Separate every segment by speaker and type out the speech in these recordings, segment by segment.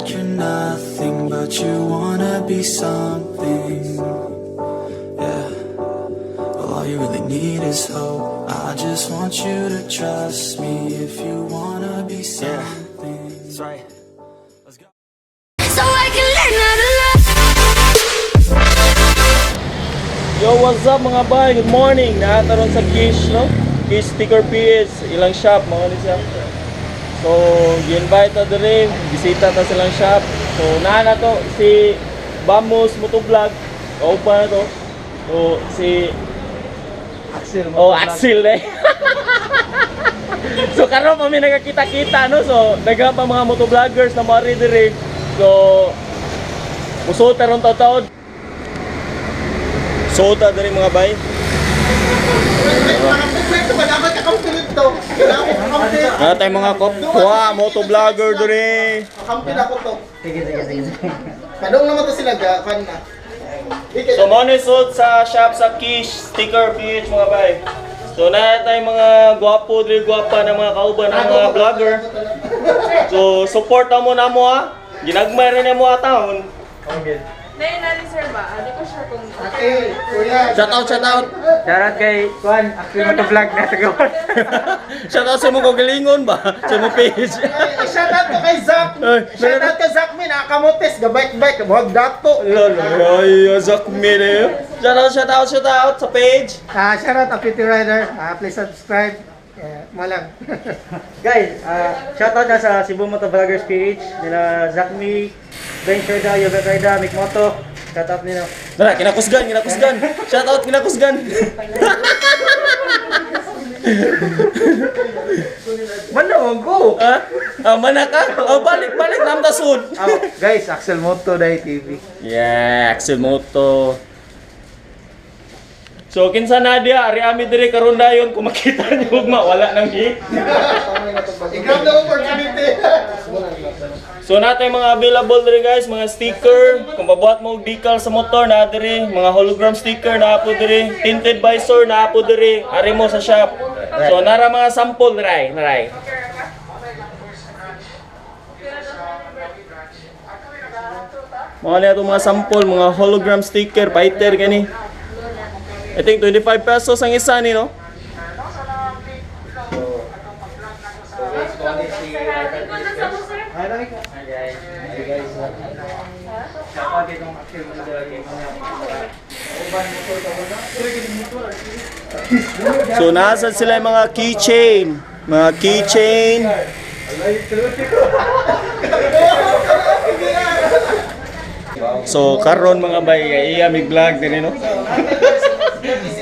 Speaker 1: like you're nothing, but you wanna be something. Yeah. Well, all you really need is hope. I just want you to trust me if you wanna be something.
Speaker 2: That's right. Let's go.
Speaker 3: So I can learn how to love.
Speaker 4: Yo, what's up, mga bay? Good morning. Nakakaroon sa Kish, no? Kish Sticker PH, ilang shop, mga ni siya. So, gi-invite ta diri, bisita ta silang shop. So, naa na to si Bamos Motovlog. Kauban na to. So, si
Speaker 5: Axel.
Speaker 4: Oh, Axel eh. So karon pa mi nagakita-kita, no. So daghan pa mga motovloggers na moari diri. So musulta ron taud. Sulta diri, mga bay. Na tayo mga kapwa motovlogger diri.
Speaker 6: Kakampi na ko to.
Speaker 5: Sige, sige, sige.
Speaker 6: Padong naman to sila ga, kan na.
Speaker 4: So mo ni sud sa shop sa Kish Sticker PH, mga bay. So na tayo mga gwapo diri, gwapa na mga kauban ng mga vlogger. So support mo na mo ha. Ginagmay rin mo taon.
Speaker 5: Okay.
Speaker 7: Nay, nani sir ba? Ah, di ko sure kung
Speaker 6: Okay, kuya.
Speaker 4: Shout out, shout out.
Speaker 5: Shoutout kay Juan, Axel Motovlog na sa gawas.
Speaker 4: Shout out sa mo kagalingon ba? Sa mo page.
Speaker 6: Ay, shout out to kay Zach.
Speaker 4: Ay,
Speaker 6: Shout out kay Zach Min, akamotes, gabike-bike, buhag dato.
Speaker 4: Lolo, ay, Zach Min eh. Shout out, shout out, shout out sa page.
Speaker 6: Ah, shout out Apiti Rider. Ah, please subscribe. Yeah, malang.
Speaker 5: Guys, shoutout na sa Cebu Motovloggers PH, nila Zachmi, Ben Sherda, Yoga Kaida, Mick Moto. Shoutout nila.
Speaker 4: Dara, kinakusgan, kinakusgan. Shout out, kinakusgan.
Speaker 5: Manawag ko!
Speaker 4: Ha? Ah, mana ka? Oh, balik, balik namta sud.
Speaker 5: Ah, guys, Axel Moto Dai TV.
Speaker 4: Yeah, Axel Moto. So kinsa na dia, ari ami diri karon dayon kung makita niyo ugma wala nang hi.
Speaker 6: I-grab the opportunity.
Speaker 4: So natay mga available diri, guys, mga sticker, kung pabuhat mo og decal sa motor na diri, mga hologram sticker na po diri, tinted visor na po diri, ari mo sa shop. So nara mga sample diri, naray. Mga niya itong mga sample, mga hologram sticker, fighter gani. I think 25 pesos ang isa ni, no?
Speaker 5: Hi guys. Hi guys. Shoutout kay kong Axel Motovlog.
Speaker 4: So nasa sila yung mga keychain, mga keychain. So karon, mga bay, kay iya mig vlog diri, no.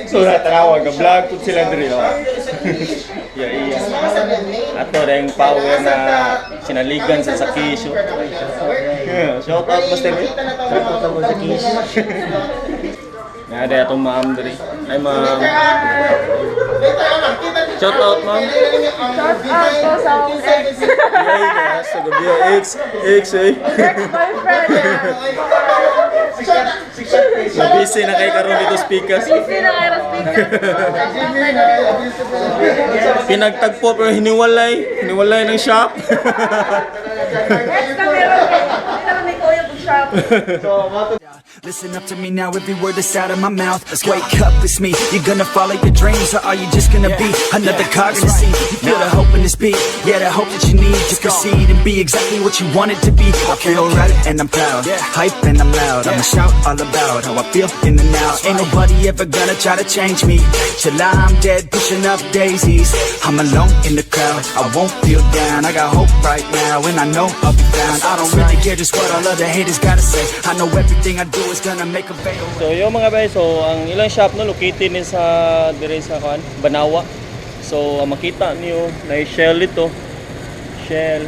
Speaker 4: So natanawa ga vlog pud sila diri, no. Iya iya. Ato rin power na sinaligan sa sakisyo. Yeah, shout out, Master.
Speaker 6: Shout out sa Kish.
Speaker 4: Na atong ma'am diri. Ay, ma'am.
Speaker 6: Later on, makita niyo.
Speaker 4: Shout out, ma'am.
Speaker 7: Shout out ko sa akong ex.
Speaker 4: Yay, guys, sa gabi X X eh.
Speaker 7: Ex-boyfriend.
Speaker 4: So busy na kay karon dito speakers.
Speaker 7: Busy na kayo speaker.
Speaker 4: Pinagtagpo pero hiniwalay, hiniwalay ng shop.
Speaker 7: Ex na meron kay. Hindi naman may kuya pag shop.
Speaker 2: Listen up to me now, every word that's out of my mouth. Wake up, it's me. You gonna follow your dreams, or are you just gonna be another cog in the scene? You feel the hope in this beat, yeah, the hope that you need to proceed and be exactly what you want it to be. I feel right and I'm proud, hype and I'm loud. I'ma shout all about how I feel in the now. Ain't nobody ever gonna try to change me. Till I'm dead, pushing up daisies. I'm alone in the crowd, I won't feel down. I got hope right now, and I know I'll be found. I don't really care just what all other haters gotta say. I know everything I do is gonna make a fade away.
Speaker 4: So yung mga bay, so ang ilang shop, no, located ni sa dire sa kuan, Banawa. So ang makita niyo na Shell ito. Shell.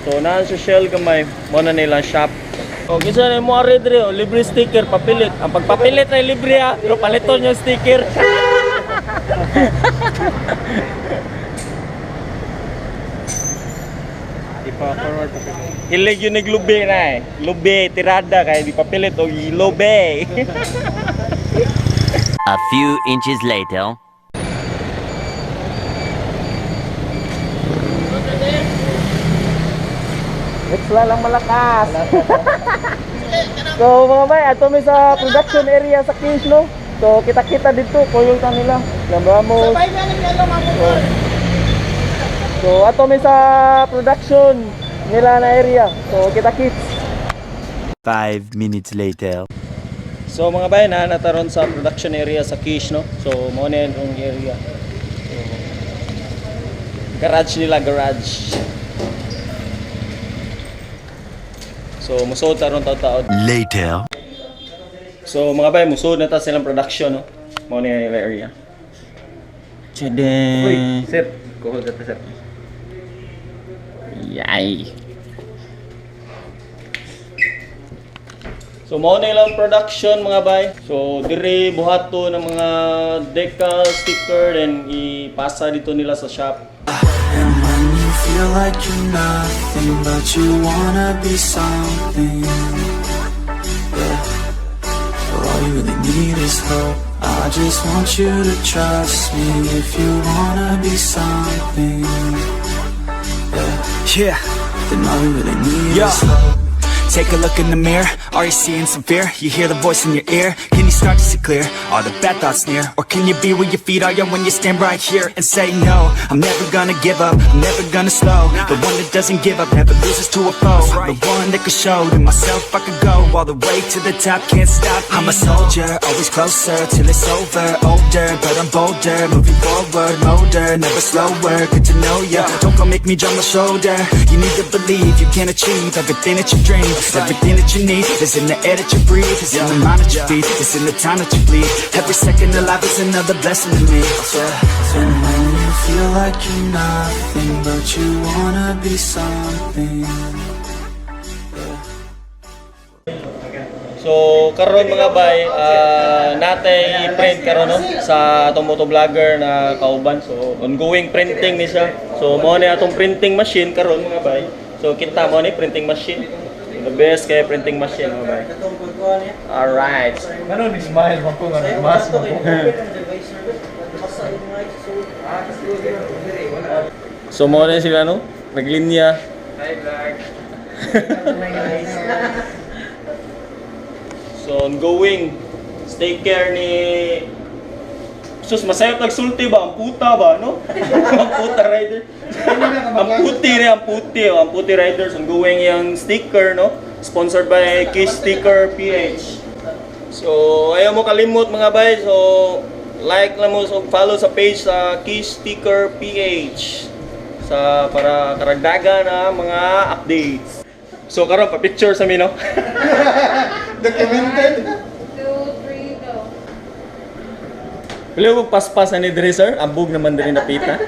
Speaker 4: So naa sa Shell gamay, mo na nila shop. O kinsa na mo ari dire, oh, libre sticker papilit. Ang pagpapilit ay libre ha, pero paliton yung sticker.
Speaker 5: Ipa-forward pa sila.
Speaker 4: Hilig yun naglubi na eh. Lubi, tirada kay di papilit og lubi.
Speaker 8: A few inches later.
Speaker 4: Rexland ang malakas. So mga bay, ato mi sa production area sa Kings, no? So kita-kita dito, kuyong ta nila. Lambramos. So ato mi sa production nila na area. So kita-kits.
Speaker 8: 5 minutes later.
Speaker 4: So mga bay, na nataron sa production area sa Kish, no? So mao na yung area. So, garage nila, garage. So musod taron taon-taon.
Speaker 8: Later.
Speaker 4: So mga bay, musod na ta silang production, no? Mao na yung area. Tchadan!
Speaker 5: Uy, sir. Kuhol ka to, sir.
Speaker 4: Yay! So mao na ilang production, mga bay. So dire buhato ng mga decal, sticker, then ipasa dito nila sa shop.
Speaker 1: And when you feel like you're nothing, but you wanna be something. Yeah. Well, all you really need is hope. I just want you to trust me if you wanna be something. Yeah.
Speaker 2: Yeah.
Speaker 1: Then all you really need
Speaker 2: Yeah.
Speaker 1: is hope.
Speaker 2: Take a look in the mirror, are you seeing some fear? You hear the voice in your ear, can you start to see clear? Are the bad thoughts near? Or can you be where your feet are, yeah, when you stand right here and say no, I'm never gonna give up, I'm never gonna slow. The one that doesn't give up, never loses to a foe. The one that could show to myself I could go all the way to the top, can't stop. I'm a soldier, always closer till it's over. Older, but I'm bolder, moving forward, motor, never slower. Good to know ya, don't go make me jump my shoulder. You need to believe you can achieve everything that you dream. Everything that you need is in the air that you breathe. It's in the mind that you feed. It's in the time that you bleed. Every second of life is another blessing to me. Yeah.
Speaker 1: And when you feel like you're nothing, but you wanna be something.
Speaker 4: So karon, mga bay, natay print karon, no, sa atong motovlogger na kauban. So ongoing printing ni siya. So mao ni atong printing machine karon, mga bay. So kita mo ni printing machine. The best kay printing machine, mga bay. Alright.
Speaker 5: Ano ni smile man ko nga mas man ko.
Speaker 4: So mao na sila, no? Naglinya.
Speaker 5: Hi, vlog.
Speaker 4: So ongoing. Stay care ni. Sus, masayot nagsulti ba? Ang puta ba, no? Ang puta rider. Ang puti rin, ang puti. Oh, ang puti riders. Ongoing yung sticker, no? Sponsored by Kiss Sticker PH. So, ayaw mo kalimot, mga bay. So, like lang mo, so follow sa page sa Kiss Sticker PH sa para karagdagan na mga updates. So, karon pa picture sa mi, no?
Speaker 6: Documented.
Speaker 7: Two, three, go.
Speaker 4: Pili mo paspas ani diri, sir. Ambog naman diri napita.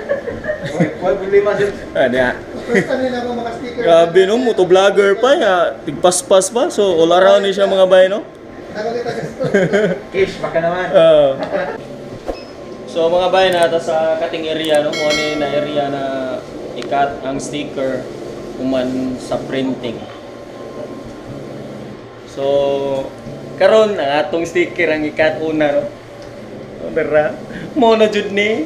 Speaker 5: Wala problema, sir.
Speaker 4: Ah, diha.
Speaker 6: First time nila ako maka-sticker.
Speaker 4: Grabe no, motovlogger pa ya, tigpaspas pa. So all around ni siya, mga bay, no.
Speaker 6: Nakakita gusto.
Speaker 5: Kish, baka naman.
Speaker 4: Ah. So mga bay, nata sa cutting area, no, mo ni na area na ikat ang sticker human sa printing. So karon ang atong sticker ang ikat una, no. Oh, dara. Mo na jud ni.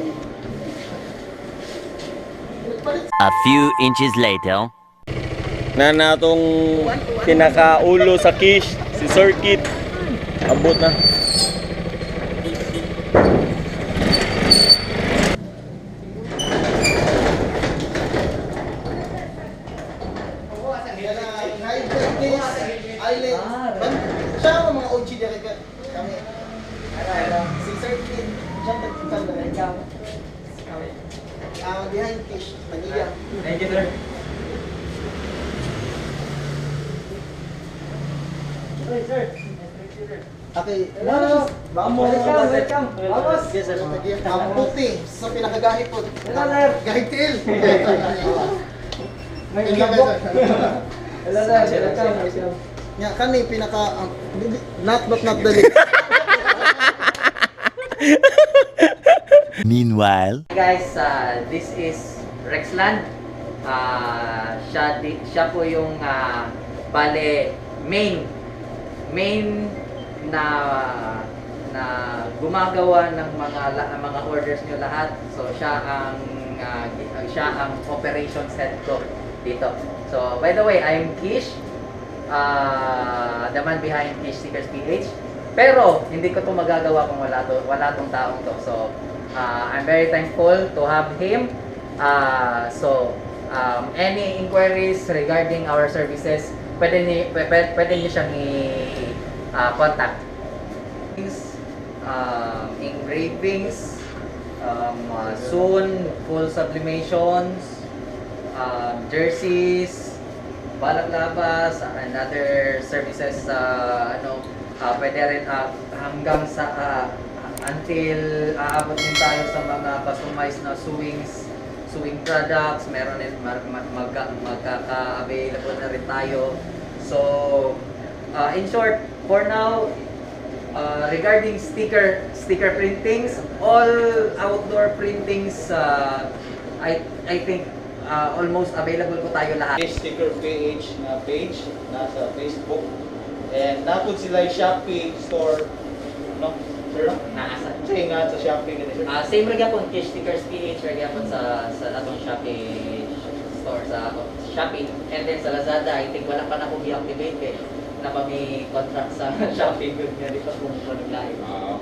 Speaker 8: A few inches later.
Speaker 4: Na natong pinakaulo sa Kish, si Circuit. Abot na.
Speaker 6: Island. Siya ang mga OG diri ka. Kami. Si Sir Kid. Siya tagtan. Ah, behind fish. Tagiya.
Speaker 5: Thank you, sir.
Speaker 6: Okay. No, no. Vamos.
Speaker 5: Welcome, welcome. Vamos. Yes, sir.
Speaker 6: Ang puti sa pinakagahi po.
Speaker 5: Hello, sir.
Speaker 6: Gahig tiil.
Speaker 5: May
Speaker 6: Thank you,
Speaker 5: lambok.
Speaker 6: sir.
Speaker 5: Hello, sir. Welcome, welcome.
Speaker 6: Nga kani pinaka ang not but not the least.
Speaker 8: Meanwhile.
Speaker 9: Guys, this is Rexland. Siya po yung bale main main na na gumagawa ng mga orders nyo lahat. So siya ang operations head ko dito. So, by the way, I'm Kish, the man behind Kish Stickers PH. Pero, hindi ko to magagawa kung wala tong taong to. So, I'm very thankful to have him. So, any inquiries regarding our services, pwede niyo siyang i-contact. Engravings, soon full sublimations, jerseys, balaclavas, and other services sa ano, pwede rin hanggang sa until aabot din tayo sa mga customized na sewing products, meron din magkaka-available na rin tayo. So, in short, for now, regarding sticker printings, all outdoor printings, I think almost available po tayo lahat.
Speaker 6: Sticker PH na page nasa Facebook. And naa pod sila yung Shopee store, no? Sir, no?
Speaker 9: Naasa.
Speaker 6: Sa ingat sa Shopee gani, sir.
Speaker 9: Ah, same ra gyapon, Kish Stickers PH ra gyapon sa atong Shopee store sa Shopee, and then sa Lazada, I think wala pa na ko gi-activate kay na pa may contract sa Shopee gud nga di pa ko mo live.
Speaker 6: Ah.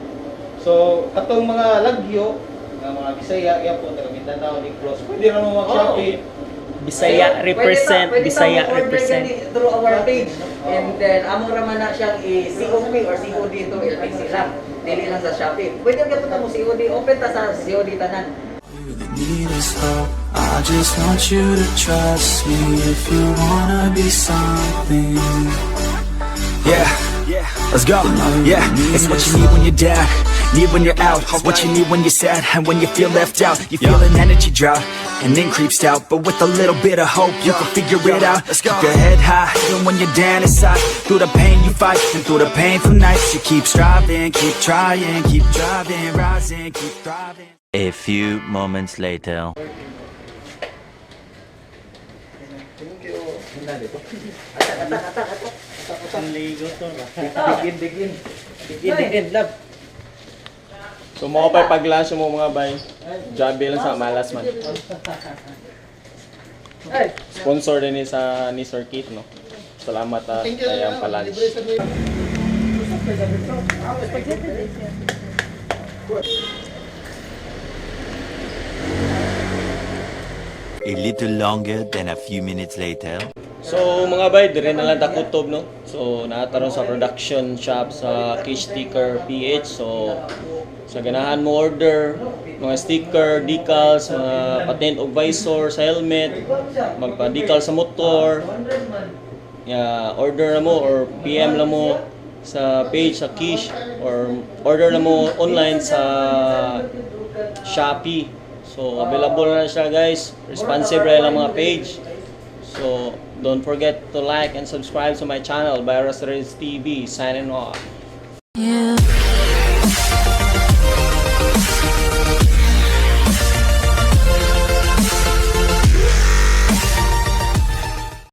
Speaker 6: So, katong mga lagyo nga mga Bisaya gyapon, taga Mindanao, Negros, pwede ra mo mag-Shopee.
Speaker 4: Bisaya
Speaker 9: Pwede
Speaker 4: represent,
Speaker 9: pwede ta
Speaker 4: Bisaya
Speaker 9: mo-order
Speaker 4: represent.
Speaker 9: gani through our page. And then amo ra man na siyang i-COP or COD to LPC lang. Dili lang sa Shopee. Pwede gyapon ta mo COD, open ta sa COD tanan.
Speaker 1: All you really need is hope. I just want you to trust me if you wanna be something.
Speaker 2: Yeah, let's go. Yeah, it's what you need when you're down, need when you're out. It's what you need when you're sad and when you feel left out. You feel an energy drought and then creeps out. But with a little bit of hope, you can figure it out. Let's go. Keep your head high, even when you're down inside. Through the pain you fight, and through the painful nights, you keep striving, keep trying, keep driving, rising, keep thriving.
Speaker 8: A few moments later.
Speaker 6: Thank you.
Speaker 9: Atak, atak, atak.
Speaker 4: Ligo to ba?
Speaker 9: Dig in, dig in. Dig in, dig in, love.
Speaker 4: So mo pa paglash mo, mga bay. Jabe lang sa malas man.
Speaker 9: Ay,
Speaker 4: Sponsor din ni sa ni Sir Keith, no. Salamat at
Speaker 6: Thank you.
Speaker 4: kayang pa-lunch.
Speaker 6: Libre sa may-
Speaker 7: Spaghetti din siya.
Speaker 8: A little longer than a few minutes later.
Speaker 4: So mga bay, dire na lang takutob, no. So naa ta ron sa production shop sa Kish Sticker PH. So sa ganahan mo order mga sticker, decals, mga patent og visor sa helmet, magpa-decal sa motor, ya, order na mo or PM na mo sa page sa Kish or order na mo online sa Shopee. So available na siya, guys. Responsive ra ilang mga page. So don't forget to like and subscribe to my channel, Virus Reds TV. Signing off.
Speaker 3: Yeah.